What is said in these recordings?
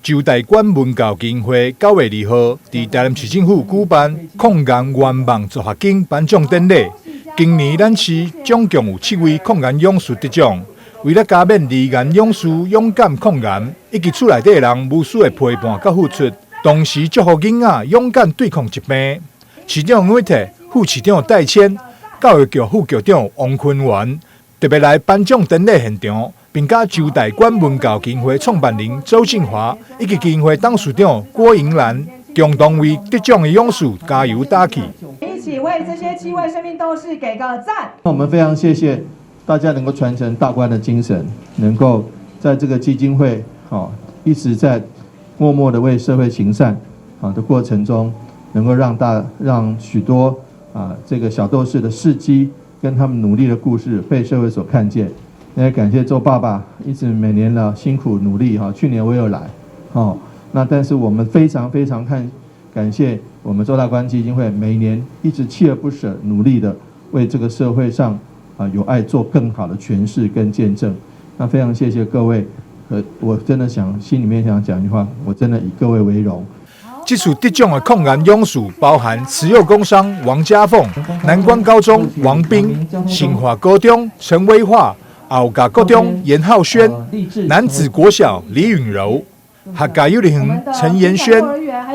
周大觀文教基金會9月2號佇台南市政府舉辦抗癌願望助學金頒獎典禮。今年咱市總共有七位抗癌勇士得獎，為了嘉勉罹癌勇士勇敢抗癌，以及厝內底的人無私的陪伴佮付出，同時祝福囡仔勇敢對抗疾病。市長阮鐵、副市長戴謙、教育局副局長王坤元特別來頒獎典禮現場，並佮周大觀文教基金會創辦人周進華以及基金會董事長郭盈蘭共同為得獎的勇士加油打氣。一起為這些七位生命鬥士給個讚。我們非常謝謝大家能夠傳承大觀的精神，能夠在這個基金會，一直在默默的為社會行善的過程中，能夠讓許多這個小鬥士的事蹟跟他們努力的故事被社會所看見。也感謝周爸爸一直每年的辛苦努力哈，去年我有來，那但是我們非常非常感謝我們周大觀基金會每年一直鍥而不捨努力的為這個社會上有愛做更好的詮釋跟見證。那非常謝謝各位，我真的想心裡面想講一句話，我真的以各位為榮。這次得獎的抗癌勇士包含慈幼工商王家鳳、南光高中王斌、新華高中陳威化、後甲國中嚴浩軒、楠梓國小李允柔、客家幼兒園陳妍萱、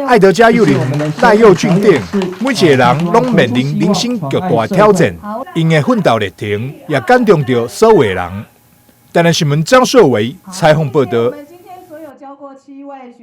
愛德加幼兒園賴佑俊等，每一個人攏面臨人生巨大的挑戰，𪜶的奮鬥歷程也感動著所有的人。台南新聞張碩維採訪報導。我們今天所有教過七位學。